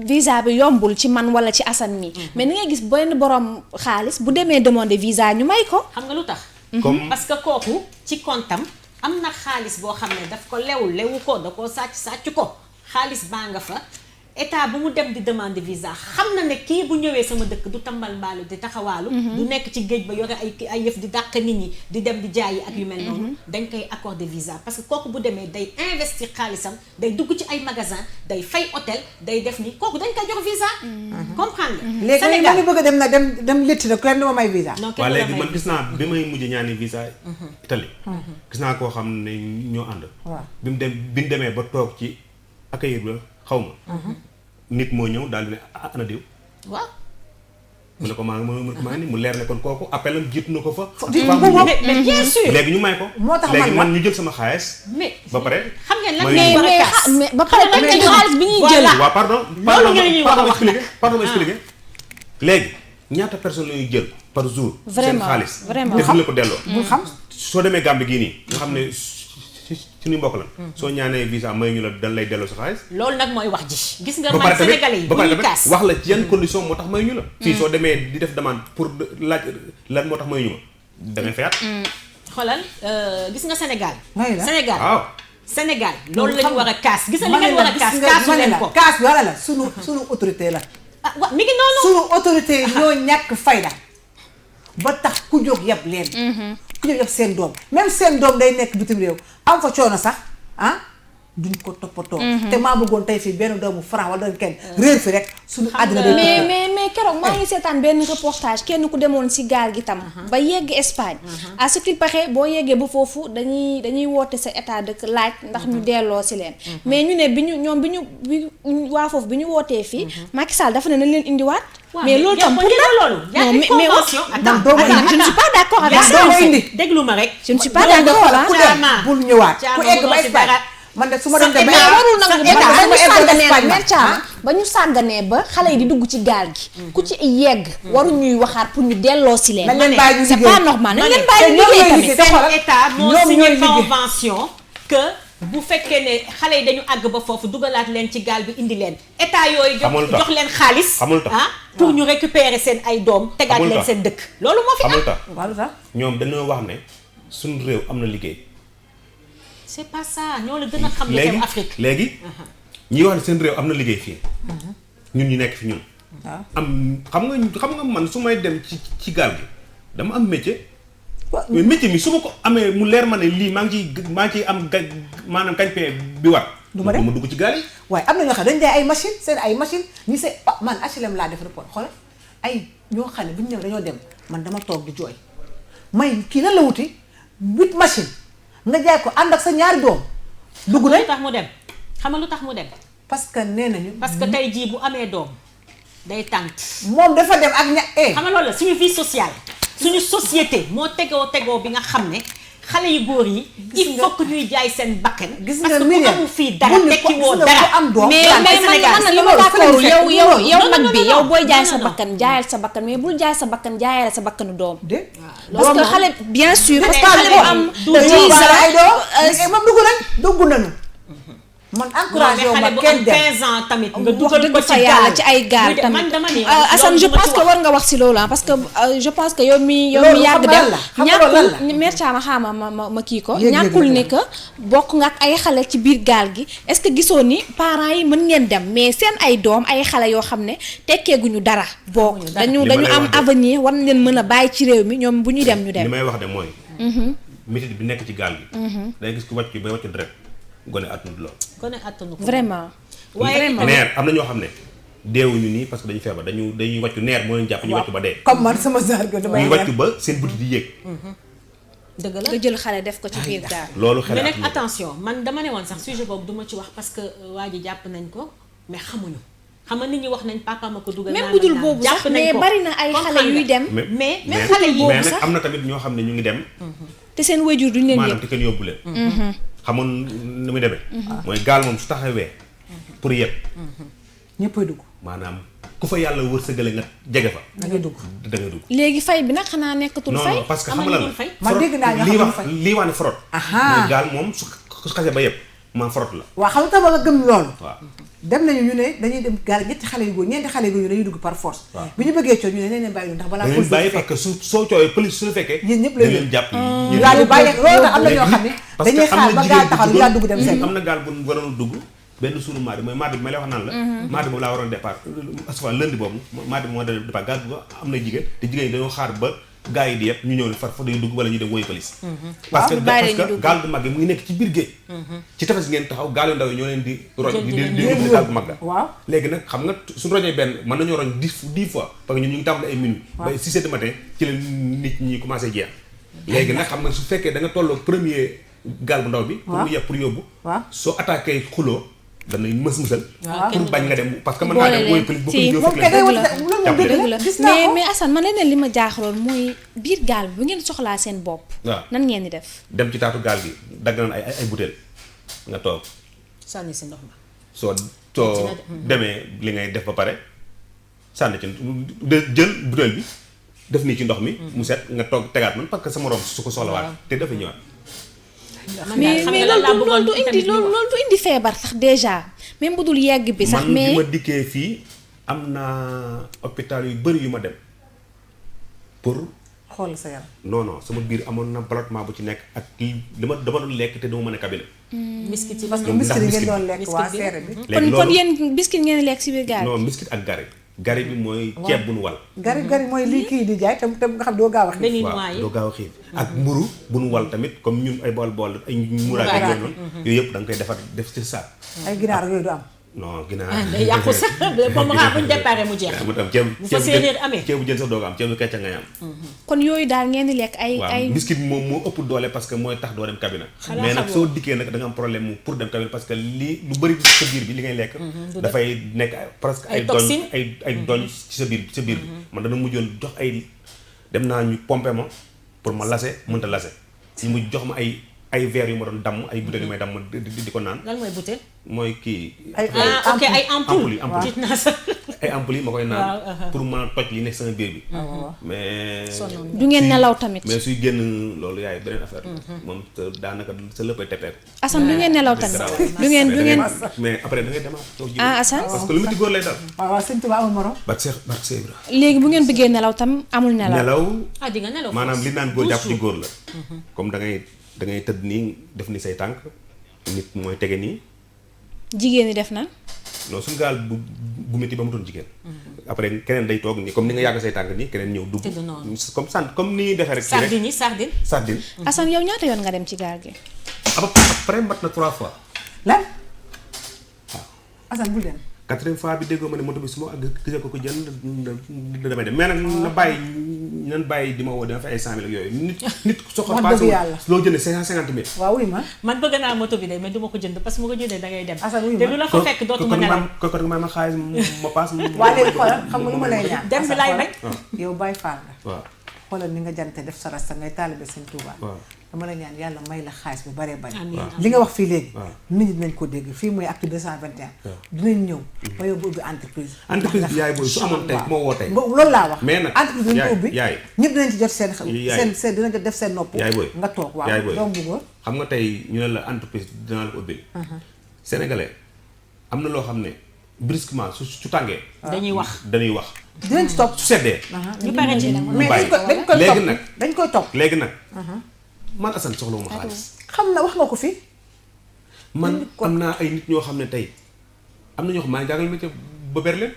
S2: visa bi yombul ci man wala ci Assane mi mais ni ngay gis benn borom xaalis bu demee demander visa ñu may ko.
S3: xam nga lu tax.
S5: comme
S3: parce que kooku ci comptam am na xaalis boo xam ne daf ko lewu ko da koo sàcc ko xaalis baa nga fa état bu mu dem di demander visa xam na ne kii bu ñëwee sama dëkk du tambal mbaalu di taxawaalu. du nekk ci géej ba yore ay yëf di dàq nit ñi di dem di jaayi ak yu mel noonu. dañ koy accorder visa parce que kooku bu demee day investir xaalisam day dugg ci ay magasin day fay hôtel day def ni kooku dañ koy jox visa. comprendre nga.
S4: léegi ma ni bëgg a dem na dem létti na kenn du ma may visa.
S3: non kenn
S5: waaw
S3: du la
S5: léegi
S3: may
S5: man gis naa bi may mujj ñaani visa Italie gis naa koo xam ne ñoo ànd bi mu demee ba toog ci accueillir ba xaw ma nit moo ñëw daal di ne ana diw
S3: waaw
S5: mu ne ko maa ngi mu leer ne kon kooku appel am jiitu na ko fa
S3: mais bien sûr
S5: léegi ñu may ko
S4: moo tax
S5: léegi man ñu jël sama xaalis
S3: mais
S5: ba pare
S3: xam ngeen lan
S5: mooy-
S3: ngeen war a kaas
S2: mais ba pare tamit xaalis bi ñuy jël.
S5: waaw pardon
S3: loolu nga ñuy war a wax nag.
S5: pardon ma expliquer léegi ñaata personnes la ñuy jël par jour seen
S2: Vraiment,
S5: xaalis
S2: vraiment.
S5: te duñ la ko delloo
S4: bul xam.
S5: soo demee Gambie gii nii nga xam ne suñu mbokk la soo ñaanee visa may ñu la dañ lay delloo sa xaalis
S3: loolu nag mooy wax ji gis nga
S5: ba
S3: man
S5: pare tamit
S3: sénégalais yi
S5: ba
S3: bu
S5: pare
S3: ñuy
S5: tamit
S3: kaas
S5: wax la ci yan condition moo tax may ñu la fii soo demee di def demande pour laaj lan moo tax may ñu ma da ngay fayaat
S3: xoolal gis nga Sénégal
S4: May la.
S3: Sénégal
S5: waaw
S3: Sénégal loolu la ñu war a kaas gis nga li
S4: ma ne
S3: ngeen war
S4: la
S3: a kaas
S4: gis nga
S3: kaasu
S4: ma ne
S3: leen
S4: la
S3: ko
S4: kaas bi wala la sunu autorité la.
S3: ah wa mi ngi noonu
S4: sunu autorité yi ñoo ñàkk fayda ba tax ku jóg yab leen. ku jóg yab seen doom même seen doom day nekk bitim réew am fa coono sax ah duñ ko toppatoo. te maa bëggoon tey fii benn doomu franc wala doon kenn réer fi rek sunu àddina day tukki.
S2: mais keroog maa ngi seetaan benn reportage kenn ku demoon ci gaal gi tam. ba yegg Espagne. à ce qu'il paraît boo yeggee ba foofu dañuy woote sa état dëkk laaj ndax ñu delloo ci leen. mais ñu ne bi waa foofu bi ñu wootee fii. Macky Sall dafa ne nañ leen indiwaat. mais loolu tam pour
S3: loolu
S2: non mais
S3: convention
S2: je ne suis pas d'accord avec ça.
S4: doo ko indi.
S3: déglu ma rek
S2: je ne suis pas d'accord ah.
S4: ku dem bul ñëwaat ku egg ba Espagne man de su ma doon dem ba
S2: warul nag
S4: état
S2: ba ñu
S4: su ma eggoon
S2: sàgganee
S4: Espagne
S2: nag Thiam ba ñu sàgganee ba xale yi di dugg ci gaal gi ku ci yegg waru ñuy waxaat pour ñu delloo si leen
S4: nañ leen bàyyi ñu
S2: c'est
S4: liggéey.
S2: pas normal nañ leen
S4: te
S2: bàyyi ñu
S4: ñoom
S2: liggéey
S4: ñooy
S2: tamit
S4: liggéey.
S3: seen état moo
S4: ñoom
S3: signé
S4: ñooy liggéey.
S3: convention que bu fekkee ne xale yi dañu àgg ba foofu dugalaat leen ci gaal bi indi leen état yooyu
S5: Xamul tax.
S3: jox leen xaalis
S5: Xamul tax.
S3: ah pour ñu récupérer seen ay doom tegaat
S5: Xamul
S3: leen
S5: tax.
S3: seen dëkk loolu moo fi am
S5: xamul tax
S4: waaw lu tax
S5: ñoom dañoo wax ne suñu réew am na liggéey
S3: c'est pas ça ñoo la gën a xam li
S5: léegi
S3: xew Afrique
S5: léegi ñi wax ne seen réew am na liggéey fii ñun ñu nekk fi ñun
S4: waaw.
S5: am xam nga man su may dem ci gaal gi dama am métier mais métier mi su ma ko amee mu leer ma ne lii maa ngi ciy am maanaam gagne-pain bi war
S4: Du ma dem.
S5: dugg ci gaal yi
S4: waaye am na ñoo xam dañ jaay ay machine seen ay machine ñi see man HLM laa def report xoolal ay ñoo xam ne bu ñu ñëw dañoo dem man dama toog di jooy may kii lan la wuti 8 machine nga jaay ko ànd ak sa ñaari doom dugg
S3: lu
S4: nañ
S3: tax mu dem xam nga lu tax mu dem
S4: parce que nee nañu
S3: parce que tey jii bu amee doom day tànt
S4: moom dafa dem ak
S3: xam nga loolu la suñu vie sociale suñu société moo tegoo bi nga xam ne xale yu góor yi il faut que ñuy jaay seen bakkan
S4: gis
S3: parce
S4: nga
S3: que ku
S4: Myriam
S3: amul fii dara
S4: bul ne
S3: tekki
S4: ko-
S3: woo
S4: gis nga
S3: dara
S4: ku am doom
S2: mais
S4: daan
S2: mais
S4: ay
S2: man
S4: Sénégal.
S2: man li ma
S4: Loolu
S2: d'accord
S4: fële
S2: yow
S4: fekk
S2: yow
S4: loolu.
S2: yow
S3: non,
S2: mag
S3: non,
S2: bi
S3: non,
S2: yow
S3: non.
S2: booy jaay
S3: Non,
S2: sa
S3: non,
S2: bakkan jaayal sa bakkan mais bul jaay sa bakkan jaayal sa bakkanu doom
S4: de
S2: parce que xale bien sûr parce que xale bu am
S4: dañoo
S2: 10
S4: baal ay doom
S2: ans
S4: moom dugg nañu man encouragé wu ma
S3: xale bu
S4: kenn
S3: am
S4: dem
S3: 15 ans tamit nga
S2: wax
S3: dugal
S2: dëgg
S3: ko
S2: fa
S3: ci
S2: yàlla
S3: gaal
S2: ci ay gaal tamit
S3: man dama ne
S2: Assane je
S3: loolu
S2: pense que war nga wax si loolu ah parce que je pense que yow mi
S4: Loolu
S2: yàgg
S4: xam nga
S2: dem
S4: lan la, xam nga loolu lan la.
S2: ñàkkul mère Thiama xaama ma kii ko
S4: Yëg-yëg
S2: ñàkkul
S4: la.
S2: ne que bokk nga ak ay xale ci biir gaal gi est-ce que gisoo ni parents yi mën ngeen dem mais seen ay doom ay xale yoo xam ne tekkeeguñu dara bokk dañu
S5: Li ma
S2: dañu
S5: lay
S2: am
S5: wax de.
S2: avenir war nañ leen mën a bàyyi ci réew mi ñoom bu ñuy dem ñu
S5: li
S2: dem
S5: may wax de mooy métier bi nekk ci gaal gi day gis ku wàcc bay wàcc direct gone attanu lool
S3: ko ne attanu ko
S2: vraiment
S3: waaye
S2: vraiment.
S5: neer am na ñoo xam ne deewuñu nii parce que dañu feebar dañuy wàccu neer moo leen jàpp ñu wàccu ba dee
S4: comme man sama jargon damay
S5: ñu wàccu ba seen butit di yéeg
S3: dëgg la
S2: nga jël xale def ko ci biir gaal
S5: loolu
S3: mais
S5: xelaat
S3: nag attention man dama ne woon sax sujet boobu duma ci wax parce que waa ji jàpp nañ ko mais xamuñu xam nga nit ñi wax nañ papa ma ko dugal
S2: même
S3: naan
S2: bu dul
S3: naan,
S2: boobu
S3: jàpp
S2: sax
S3: nañ
S2: mais
S3: ko.
S2: bari na ay xale
S3: Comprendre
S2: yuy
S3: nga.
S2: dem
S3: mais
S2: même xale yi boobu
S5: mais
S2: sax
S5: nag am na tamit ñoo xam ne ñu ngi dem
S2: te seen waajur duñ leen
S5: maanaam
S2: yëg
S5: te kenn yóbbu leen xamoon nu muy demee. mooy gaal moom su taxawee pour yëpp.
S4: ñëppay dugg.
S5: maanaam ku fa yàlla wërsëgale nga jege fa.
S4: da ngay dugg.
S2: léegi fay bi nag xanaa nekkatul fay.
S5: non parce que xam nga lan la
S4: man dégg naa nga xam fay
S5: lii wax ne fraude. mooy gaal moom su xasee ba yëpp man fraude la.
S4: waaw xam nga tax ba nga gëm loolu.
S5: waaw
S4: dem nañu ñu ne dañuy dem gaal ñetti xale yu góor ñeenti xale yu góor ñu dañuy dugg par force. bi ñu bëggee coow ñu ne nañ leen bàyyi ndax balaa.
S5: police bàyyi parce que soo coowee police su la fekkee.
S4: yéen ñëpp la
S5: leen jàpp
S4: ñu daal di bàyyi loolu am na ñoo xam ne dañuy xaar ba gaal taxaw ñu daal dugg dem seen.
S5: am na gaal bu waroon dugg benn suunu mardi mooy mardi bi ma lay wax naan la. mardi boobu laa waroon départ souvent lundi boobu mardi bi moo doon départ gaal bu am na jigéen te jigéen ñi dañoo xaar ba gaa yi di yëpp ñu ñëw ne far fa day dugg wala ñu dem woy police. parce que gaal bu mag yi mu ngi nekk ci biir géej. ci tefes ngeen taxaw gaal yu ndaw yi ñoo leen di roñ di gaal bu mag la.
S4: waaw
S5: léegi nag xam nga suñu roñee benn mën nañoo roñ 10 fois parce que ñun ñu ngi tàmbali ay minuit ba 6 heures du matin ci la nit ñi commencé jeex. léegi nag xam nga su fekkee da nga tolloo premier gaal bu ndaw bi. pour mu yëpp pour yóbbu. soo attaqué xuloo danañ mësal. pour bañ nga dem parce que mën naa dem mooy police
S2: dëgg la mais Assane man leneen li ma jaaxaloon mooy biir gaal bi bu ngeen soxlaa seen bopp.
S5: waaw
S2: nan ngeen di def.
S5: dem ci taatu gaal gi dagg nañ ay butéel nga toog.
S3: sànni si ndox ma.
S5: soo demee li ngay def ba pare sànni ci jël butéel bi def nii ci ndox mi. mu set nga toog tegaat man parce que sa morom su ko soxlawaat te dafa ñëwaat.
S2: mais loolu du indi feebar sax déjà même bu dul yegg bi sax. mais
S5: man bi ma dikkee fii am naa hôpital yu bëri yu ma dem pour.
S4: xool sa yaram.
S5: non sama biir amoon na ballottement bu ci nekk ak dama doon lekk te dama mën a kabile.
S3: biscuit yi
S4: parce que biscuit yi ngeen doon lekk waa seere bi.
S2: kon yéen biscuit ngeen lekk si biir gaal.
S5: non biscuit ak gari bi mooy ceeb bu nu wal.
S4: gari mooy lii kii di jaay te nga xam doo gaaw a xiif.
S5: waaw doo gaaw a xiif ak mburu bu nu wal tamit comme ñun ay bool ay muraak ak yooyu noonu yooyu yëpp da nga koy defar def ci saak.
S4: ay ginaar yooyu du am.
S5: non ginaar
S3: day yàqu sax comme bu ñu déparé mu jeex.
S5: mu tam ceeb
S3: bu fa séeréer amee
S5: ceebu jën sax doo ko am ceebu kecca ngay am.
S2: kon yooyu daal ngeen di lekk ay
S5: waaw biscuit moom moo ëpp doole parce que mooy tax doo dem cabine. mais nag soo dikkee nag da nga am problème mu pour dem cabine parce que li lu bëri sa biir bi li ngay lekk. dafay nekk presque ay doñ ay doñ ci sa biir bi man dana mujjoon jox ay dem naa ñu pompé ma pour ma lase mënta lase si mu jox ma ay verre yu ma doon damm ay bouteilles yu may damm di ko naan.
S3: lan mooy bouteille.
S5: mooy kii.
S3: ay ampoule
S5: ay ampoule yi ma koy naan. pour mën a toj li nekk sama biir bi. mais.
S2: du ngeen nelaw tamit.
S5: mais suy génn loolu yaay beneen affaire. moom daanaka sa léppay teppeeku.
S2: Assane du ngeen nelaw tamit. du ngeen
S5: mais après da ngay demaat.
S2: Assane
S5: parce que lu mu di góor lay dal.
S4: waaw sëñ Tuba amul morom.
S5: barke Seex Ibra.
S2: léegi bu ngeen bëggee nelaw tam amul nelaw.
S3: di nga nelaw
S5: maanaam li naan góor jàpp ci góor la. comme da ngay tëdd nii def ni say tànk nit mooy tege nii.
S2: jigéen ñi def na.
S5: non suñu gaal bu métti ba mu doon jigéen. après keneen day toog nii comme ni nga yàgg say tànk nii keneen ñëw dugg. comme ni ñuy defee rek. sardine.
S2: Assane yow ñaata yoon nga dem ci gaal gi.
S5: après mat na 3 fois.
S4: lan. waaw Assane bul dem.
S5: 4e fois bi déggoo ma ne moto bi su ma gisee ko jënd damay dem mais nag nan bàyyi di ma woo dina fa ay 100 000 ak yooyu nit soxla paase loo jëndee 550 000.
S4: waaw wuy ma
S3: man bëgg naa moto bi de mais du ma ko jënd parce que mu ko jëndee da ngay dem. te lu la fa fekk dootuma nelaw
S5: ko may ma xaalis ma paas.
S4: waa léegi xoolal xam nga lu ma lay ñaan.
S3: dem bi laay bañ.
S4: yow Baye Fall la.
S5: waaw
S4: xoolal ni nga jante def sa rasta ngay taalibe Sëñ Tuubaa. dama la ñaan yàlla may la xaalis bu baree bari. li nga wax fii léegi. nit ñi dinañ ko dégg fii mooy acte 221. dinañ ñëw ba yow bu ubbi entreprise.
S5: entreprise bi yaay booy su amoon tey moo woo tey.
S4: loolu laa wax.
S5: mais nag
S4: entreprise dinañ ko ubbi
S5: yaay
S4: ñëpp dinañ ci jot seen dinañ def seen nopp.
S5: yaay booy
S4: nga toog waaw doom bu góor.
S5: xam nga tey ñu ne la entreprise dinaa la ko ubbil. sénégalais am na loo xam ne brusquement su tàngee.
S3: dañuy wax
S4: dinañ ci topp
S5: su seddee.
S3: ñu pare ci
S4: mais dañ koy topp
S5: léegi nag man Assane soxlawuma xaalis.
S4: xam na wax nga ko fi.
S5: man am naa ay nit ñoo xam ne tey am na ñoo xam maa ngi jàngal métier ba Berlin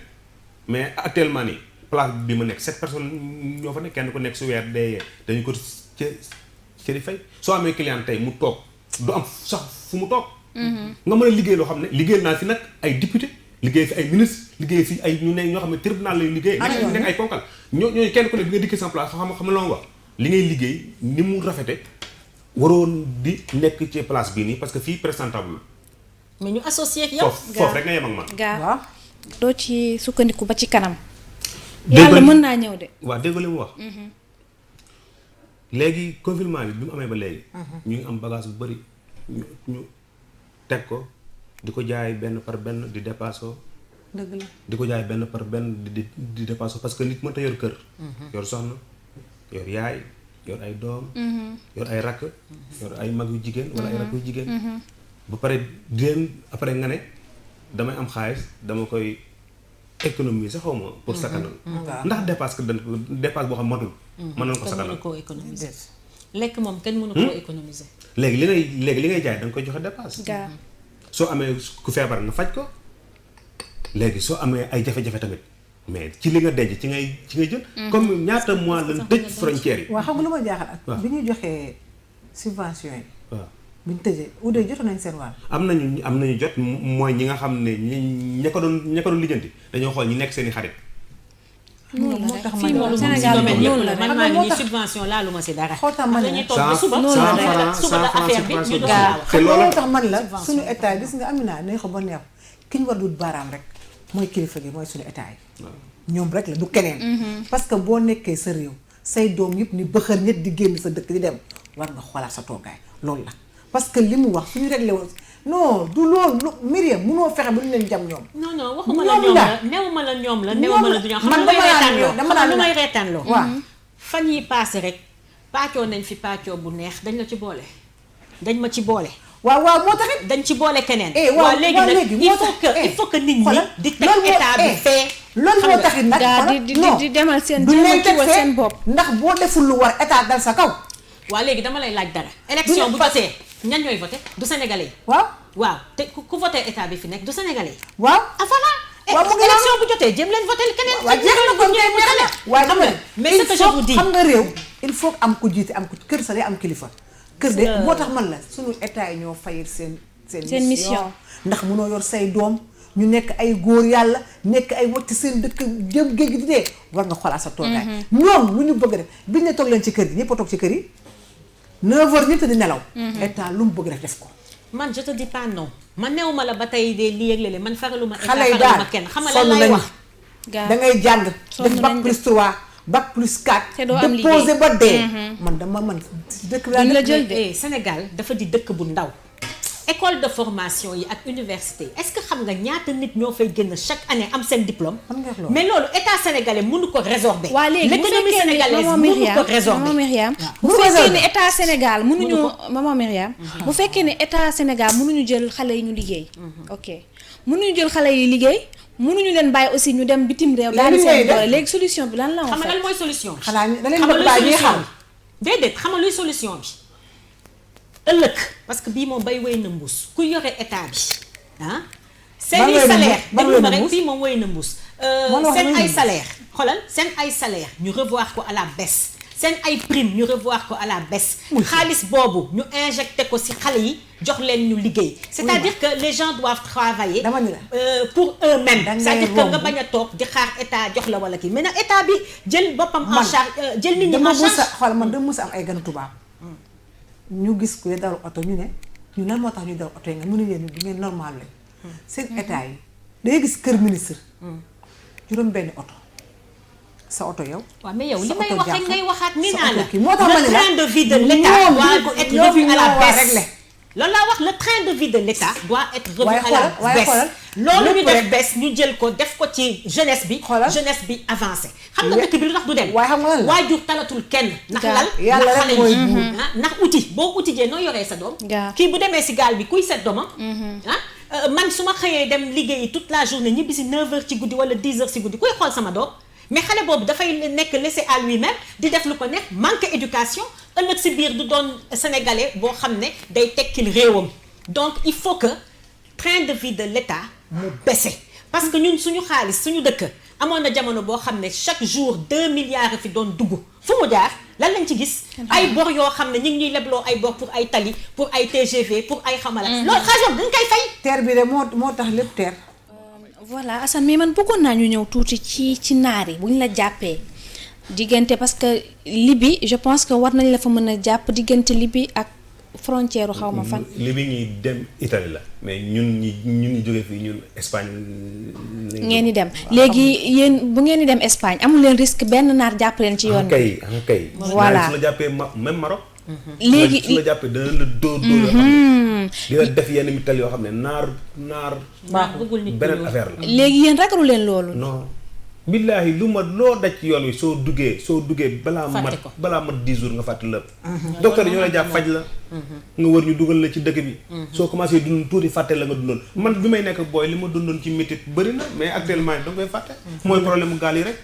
S5: mais actuellement nii place bi ma nekk 7 personnes ñoo fa nekk kenn ku nekk su weer dee dañu ko ci di fay soo amee client tey mu toog du am sax fu mu toog. nga mën a liggéey loo xam ne liggéey naa fi nag ay député liggéey fi ay ministre liggéey fi ay ñu ne ñoo xam ne tribunal lay liggéey. nekk ay ponkal ñooñu kenn ku nekk bi nga dikkee sama place xam la wax li ngay liggéey ni mu rafete waroon di nekk ci place bii nii parce que fii présentable.
S3: mais ñu associé ak yow.
S5: foofu rek nga yem ak man.
S2: gaa doo ci sukkandiku ba ci kanam. yàlla mën naa ñëw de.
S5: waaw dégg li mu wax. léegi confinement bi mu amee ba léegi. ñu ngi am bagage bu bëri ñu teg ko di ko jaay benn par benn di dépassé
S4: dëgg la
S5: di ko jaay benn par benn di dépassé parce que nit mënta yor kër yor soxna yor yaay yor ay doom yor ay rakk yor ay mag yu jigéen wala ay rakk yu jigéen ba pare di leen après nga ne damay am xaalis dama koy économie sax xaw ma pour sakanal ndax dépasse dépasse boo xam matul mën nañ ko sakanal
S3: koo économiser lekk moom kenn mënu koo économiser
S5: léegi li ngay jaay da nga koy joxe dépasse soo amee ku feebar nga faj ko léegi soo amee ay jafe-jafe tamit mais ci li nga denc ci ngay jël comme ñaata mois lañ tëj frontières yi
S4: waaw xam nga lu ma jaaxal ak bi ñuy joxee subvention yi
S5: waaw
S4: bi ñu tëjee ude jotoon nañ seen wàll
S5: am nañu jot mooy ñi nga xam ne ña ko doon lijjanti dañoo xool ñi nekk seen i xarit
S2: moo
S4: tax
S2: fii moom Sénégal noonu la
S3: man maa ngi nii subvention laalu ma si dara
S4: xootam man
S3: dañuy toog ba suba suba la affaire bi ñu doon
S5: te loolu
S4: tax man la suñu état gis nga Amina neex ba neex ki ñu war dut baaraam rek mooy kilifa gi mooy suñu état yi ñoom rek la du keneen parce que boo nekkee sa réew say doom yëpp ni bëxër ñett di génn sa dëkk di dem war nga xoolaat sa toogaay loolu la parce que li mu wax suñu réglé woon non du loolu Myriam munoo fexe ba ñu leen jam ñoom
S3: non waxuma la ñoom la newuma la ñoom la newuma la du ñoom xam nga lu may reetaanloo
S4: waaw
S3: fan yi passé rek paccoo nañ fi paccoo bu neex dañ la ci boole dañ ma ci boole
S4: waaw moo taxit
S3: dañ ci boole keneen
S4: waaw
S3: léegi nag il faut que nit ñi di teg état bi fee
S4: loolu moo taxit nag
S2: di demal seen
S4: du leen teg
S2: jéem seen bopp
S4: ndax boo deful lu war état dal sa kaw
S3: waaw léegi dama lay laaj dara élection bu jotee ñan ñooy voté du sénégalais yi waaw te ku voté état bi fi nekk du sénégalais yi
S4: waaw
S3: voilà élection bu jotee jëm leen voté keneen
S4: waaw jeex na ko ñooy waaye xam nga
S3: mais ce que je vous dis
S4: xam nga réew il faut am ku jiite am ku kër sa day am kilifa kër de moo tax man la suñu état yi ñoo fayir seen mission ndax munoo yor say doom ñu nekk ay góor yàlla nekk ay watti seen dëkk jëm géej gi di dee war nga xoolaat sa toogaay ñoom lu ñu bëgg def biñ ne toog leen ci kër gi ñëpp a toog ci kër yi 9h ñëpp di nelaw état lu mu bëgg def ko
S3: man je te dis pas non man new ma la ba tey de lii ak léeg-léeg man faraluma état
S4: xale yi
S3: faraluma
S4: daal
S3: kenn xam nga lan lay wax
S4: da ngay jàng def bac plus 3 bac plus 4 déposé ba dee man dëkk bi
S3: la jël de Sénégal dafa di dëkk bu ndaw école de formation yi ak université est-ce que xam nga ñaata nit ñoo fay génn chaque année am seen diplôme mais loolu état sénégalais mënu ko résorber
S2: waa léegi
S3: l'économie sénégalaise mënu ko résorber
S2: maman Myriam bu fekkee ne état Sénégal mënuñu maman Myriam bu fekkee ne état Sénégal mënuñu jël xale yi ñu liggéey ok mënuñu jël xale yi liggéey mënuñu leen bàyyi aussi ñu dem bitim réew daal seen doole léegi solution bi lan la
S3: xam nga lan mooy solution bi
S4: xanaa da leen bëgg bàyyi ñuy xam
S3: déedéet xam nga luy solution bi ëllëg parce que bii moom bay wéy na mbuus ku yore état bi seen i salaire déglu ma rek bii moom wéy na mbuus seen ay salaire xoolal seen ay salaire ñu revoir ko à la baisse seen ay prime ñu revoir ko à la baisse xaalis boobu ñu injecté ko ci xale yi jox leen ñu liggéey c'est-à-dire que les gens doivent travailler pour eux-mêmes c'est-à-dire que nga bañ a toog di xaar état jox la wala kii mais nag état bi jël boppam en charge jël nit ñi en charge
S4: xool man dama mës a am ay ganu tubaab ñu gis ku dawal oto ñu ne ñu lan moo tax ñu dawal oto yi nga mënu leen du ngeen normal lañ seen état yi dangay gis kër ministre juróom benn oto sa oto yow
S3: waaw mais yow li may wax rek ngay waxaat ni naa la
S4: moo tax ma ne
S3: le train de vie de l'État doit être revu à la baisse loolu laa wax le train de vie de l'État doit être revu à la baisse loolu ñu def baisse ñu jël ko def ko ci jeunesse bi avancé xam nga dëkk bi lu tax du dem waajur talatul kenn ndax lal
S4: yàlla
S3: ndax
S4: rek
S3: xale
S4: mooy
S3: yi ndax outil boo outijee noo yoree sa doom kii bu demee si gaal bi kuy set doomam man su ma xëyee dem liggéeyi toute la journée ñibbi si 9h ci guddi wala 10h si guddi kuy xool sama doom mais xale boobu dafay nekk laissé à lui-même di def lu ko nekk manque éducation ëllëg si biir du doon sénégalais boo xam ne day tekkil réewam donc il faut que train de vie de l'État mu baisse parce que ñun suñu xaalis suñu dëkk amoon na jamono boo xam ne chaque jour 2 milliards fi doon dugg fu mu jaar lan lañ ci gis ay bor yoo xam ne ñu ngi ñuy lebloo ay bor pour ay tali pour ay TGV pour ay xamala loolu xaalis boobu dañ koy fay
S4: terre bi de moo tax lépp terre
S2: voilà Assane mais man bëggoon naa ñu ñëw tuuti ci naar yi bu ñu la jàppee diggante parce que Libye je pense que war nañ la fa mën a jàpp diggante Libye ak frontière xaw ma fan.
S5: Libye ñuy dem Italie la mais ñun ñi jógee fii ñun Espagne.
S2: ngeen di dem léegi yéen bu ngeen di dem Espagne amul leen risque benn naar jàpp leen ci yoon bi.
S5: kay
S2: voilà
S5: su la jàppee même Maroc.
S2: léegi
S5: su la jàppee dana la dóor dina def yenn mital yoo xam ne naar
S3: bëggul nit
S5: beneen affaire la.
S2: léegi yéen ragalu leen loolu.
S5: non billaahi lu ma loo daj ci yoon wi soo duggee balaa mat 10 jours nga fàtte lépp. docteur yi ñoo lay jàpp faj la. nga wër ñu dugal la ci dëkk bi. soo commencé dund tuuti fàtte la nga dundoon man bi may nekk booy li ma dundoon ci métit bëri na mais actuellement da nga koy fàtte. mooy problème mu gaal yi rek.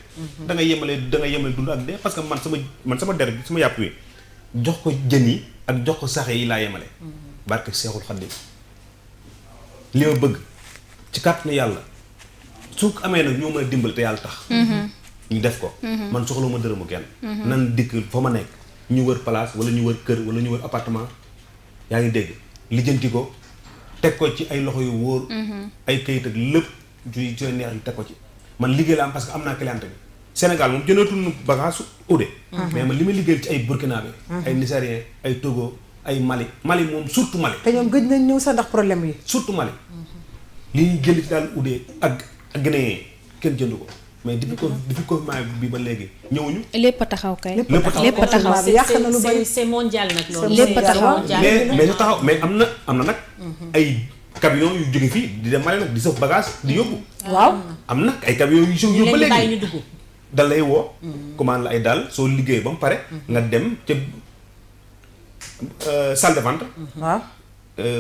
S5: da nga yemale dund ak dee parce que man sama der bi sama yàpp wi jox ko jën yi ak jox ko saxe yi laa yemale. barke Seexul Xadiim li ma bëgg ci kàttanu yàlla. su amee nag ñoo mën a dimbali te yàlla tax. ñu def ko. man soxla ma dërëmu kenn. nan dikk fa ma nekk ñu wër place wala ñu wër kër wala ñu wër appartement yaa ngi dégg lijjanti ko teg ko ci ay loxo yu wóor. ay kayit ak lépp ci neex yi teg ko ci. man liggéey la am parce que am naa cliente bi Sénégal moom jëndatul bagage su ude. mais man li ma liggéeyal ci ay burkinabé. ay nigérien ay Togo ay Mali moom surtout Mali.
S4: te ñoom gëj nañ ñëw sax ndax problème yi.
S5: surtout Mali. li ñu jël ci daal ude ak Guinée kenn jënd ko mais depuis confinement bi ba léegi ñëwuñu.
S2: lépp a taxaw kay.
S5: lépp a taxaw
S4: yàq na lu bari.
S3: c'est mondial nag loolu.
S2: lépp a taxaw
S5: mais su taxaw mais am na nag. ay camion yu jóge fii di dem Mali nag di sëf bagage di yóbbu.
S4: waaw
S5: am na ay camion yu sëf yóbbu ba léegi
S3: ñu dugg.
S5: da lay woo. commande la ay daal soo liggéey ba mu pare. nga dem ca salle de vente.
S4: waaw.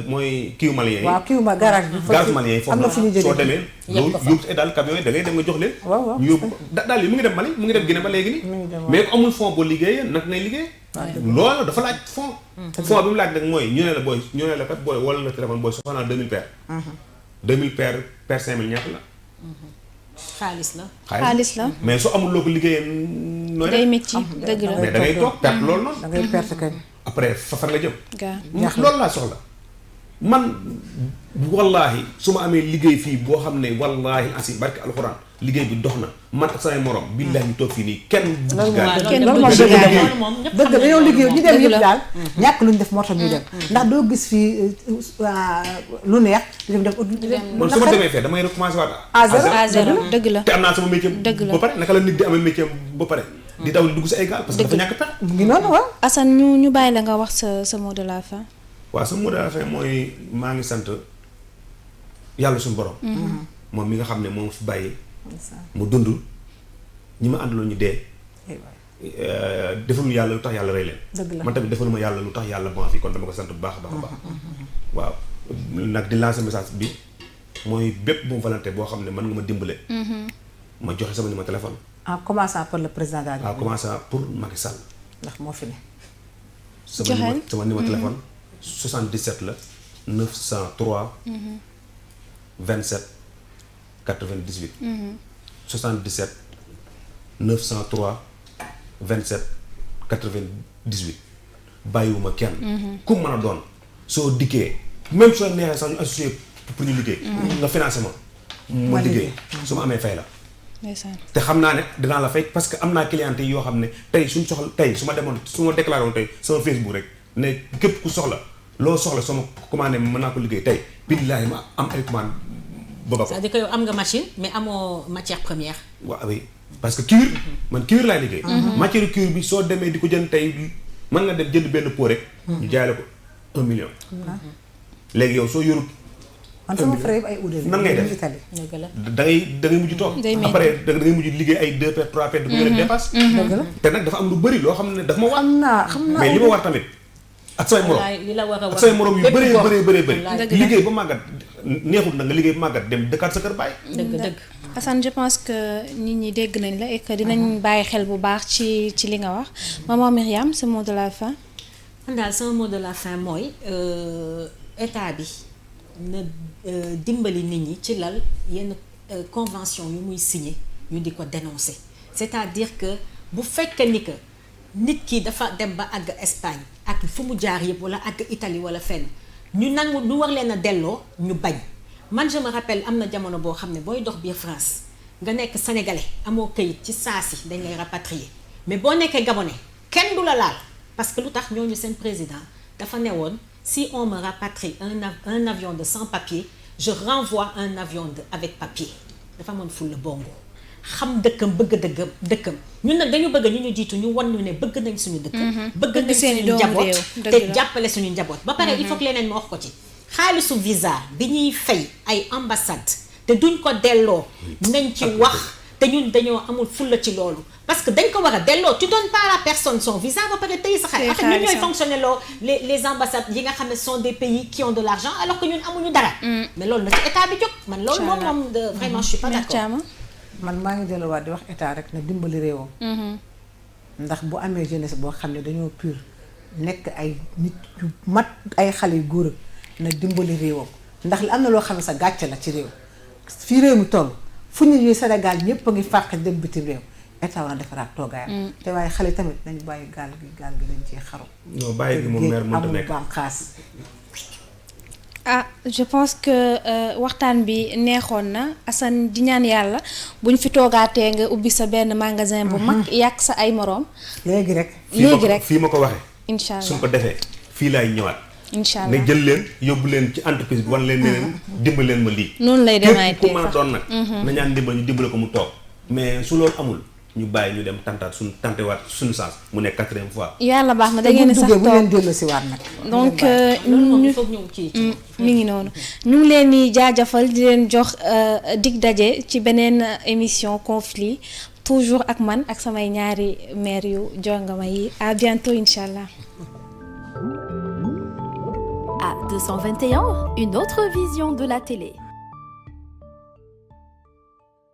S5: mooy kiiw malien yi.
S4: waaw kiiw ma garage bi.
S5: garage malien yi foofu
S4: am na fu ñu jógee
S5: soo demee. yóbbu ay daal camion yi da ngay dem nga jox leen.
S4: waaw
S5: ñu yóbbu ko daal yi mu ngi dem Mali mu ngi dem Guinée ba léegi nii. mais ku amul fond boo liggéeyee nag ngay liggéey. loolu dafa laaj fond. fond bi mu laaj nag mooy ñu ne la kat booy wala la téléphone booy soxla 2000 paires. 2000 paires 5000 ñaata la.
S3: xaalis la.
S5: mais su amul loo ko liggéeyee nooy
S2: day métti dëgg la.
S5: mais da ngay toog perte loolu noonu.
S4: da ngay perte kañ.
S5: après fa nga jëm.
S2: gaa
S5: loolu laa soxla. man wallaahi su ma amee liggéey fii boo xam ne wallaahi asi barke alxuraan liggéey bi dox na man ak samay morom billaahi ñu toog fii nii kenn.
S4: loolu moom dëgg dañoo liggéey ñu dem yëpp daal. ñàkk lu ñu def moo tax ñuy dem. ndax doo gis fii lu neex di dem
S5: man su ma demee fee damay recommencer waat
S2: à zéro dëgg la.
S5: te am naa sama métier
S2: dëgg la
S5: ba pare naka la nit di amee métier ba pare di daw di dugg si ay gaal parce que dafa ñàkk pexe.
S4: mu ngi noonu waaw.
S2: Assane ñu bàyyi la nga wax sa mot de la fin.
S5: waaw sama mot de la fin mooy maa ngi sant yàlla suñu borom. moom mi nga xam ne moom fi bàyyi. mu dund ñi ma àndaloon ñu dee. defalu yàlla lu tax yàlla rey leen. man tamit defalu ma yàlla lu tax yàlla bon fi kon dama ko sant bu baax a baax a baax. waaw nag di lancer message bi mooy bépp bu volonté boo xam ne mën nga ma dimbale. ma joxe sama numéro téléphone.
S4: en commençant par le président de la République.
S5: en commençant pour Macky Sall.
S4: ndax moo fi ne.
S5: sama numéro téléphone. 77 la 903. 27 98. 77 903 27 98 bàyyiwuma kenn. ku mën a doon soo dikkee même soo neexee sax ñu associé pour ñu liggéey. nga financé ma. ma liggéey su ma amee fay la. te xam naa ne dinaa la fay parce que am naa client yi yoo xam ne tey suñ soxla tey su ma demoon su ma déclaré woon tey sama Facebook rek ne képp ku soxla. loo soxla sama commandé mën naa ko liggéey tey billaahi ma am ay commande booba ko.
S3: c'est-à-dire que yow am nga machine mais amoo matière première.
S5: waaw oui parce que cuir man cuir laay liggéey. matière cuir bi soo demee di ko jënd tey mën nga dem jënd benn pot rek. ñu jaay la ko 1 million. léegi yow soo yorut.
S4: man sama frère yëpp ay uude
S5: nan ngay def da ngay mujj toog. après da ngay mujj liggéey ay 2 paires 3 paires. di ko yore dépasse.
S4: dëgg la
S5: te nag dafa am lu bëri loo xam ne dafa ma war.
S4: xam naa
S5: mais li ma war tamit. ak samay morom ak samay morom yu bëree liggéey ba màggat neexul na nga liggéey ba màggat dem dëkkaat sa kër bàyyi.
S3: dëgg
S2: Assane je pense que nit ñi dégg nañ la et que dinañ bàyyi xel bu baax ci li nga wax maman Myriam ce mot de la fin.
S3: man daal sama mot de la fin mooy état bi na dimbali nit ñi ci lal yenn convention yu muy signé ñu di ko dénoncer c'est-à-dire que bu fekkee ni que nit ki dafa dem ba àgg Espagne ak fu mu jaar yëpp wala àgg Italie wala fenn ñu nangu ñu war leen a delloo ñu bañ man je me rappelle am na jamono boo xam ne booy dox biir France nga nekk sénégalais amoo këyit ci saasi dañ lay rapatrier mais boo nekkee gabonais kenn du la laal parce que lu tax ñooñu seen président dafa ne woon si on me rapatrie un avion de sans papier je renvoie un avion avec papier dafa amoon ful la bongo xam dëkkam bëgg dëkkam ñun nag dañu bëgg ñu jiitu ñu wan ñu ne bëgg nañ suñu dëkk bëgg nañ suñu njaboot te jàppale suñu njaboot ba pare il faut que leneen ma wax ko ci xaalisu visa bi ñuy fay ay ambassade te duñ ko delloo nañ ci wax te ñun dañoo amul fulla ci loolu parce que dañ ko war a delloo tu donnes pas à la personne son visa ba pare tey sa xaalis après ñun ñooy fonctionner loo les ambassades yi nga xam ne sont des pays qui ont de l'argent alors que ñun amuñu dara mais loolu na ci état bi jóg man loolu moom vraiment je suis pas d'accord
S4: man maa ngi delluwaat di wax état rek na dimbali réewam ndax bu amee jeunesse boo xam ne dañoo pur nekk ay nit yu mat ay xale yu góor na dimbali réewam ndax li am na loo xam ne sa gàcce la ci réew fii réew mi toll fu ñu ñuy Sénégal ñëpp a ngi fàq dem bitim réew état war na defaraat toogaayam te waaye xale tamit nañu bàyyi gaal gi dañ ciy xaru
S5: non bàyyi gi moom meer mënta nekk
S4: amul bànqaas
S2: je pense que waxtaan bi neexoon na Assane di ñaan yàlla buñ fi toogaatee nga ubbi sa benn magasin bu mag yàq sa ay moroom
S4: léegi rek
S5: fii ma ko waxee
S2: incha allah
S5: suñ ko defee fii laay ñëwaat
S2: incha allah
S5: ne jël leen yóbbu leen ci entreprise bi wan leen ne leen dimbal leen ma lii
S2: noonu lay demee
S5: ku mën a doon nag na ñaan dimbal ñu dimbale ko mu toog mais su loolu amul ñu bàyyi ñu dem tantewaat suñu sens mu nekk 4e fois
S2: yàlla baax na da ngeen sax
S4: bu leen dellu si waat nag
S2: donc mi ngi noonu ñu ngi leen di jaajëfal di leen jox dig daje ci beneen émission conflit toujours ak man ak samay ñaari maire yu jongama yi à bientôt incha allah.
S7: À 221, une autre vision de la télé.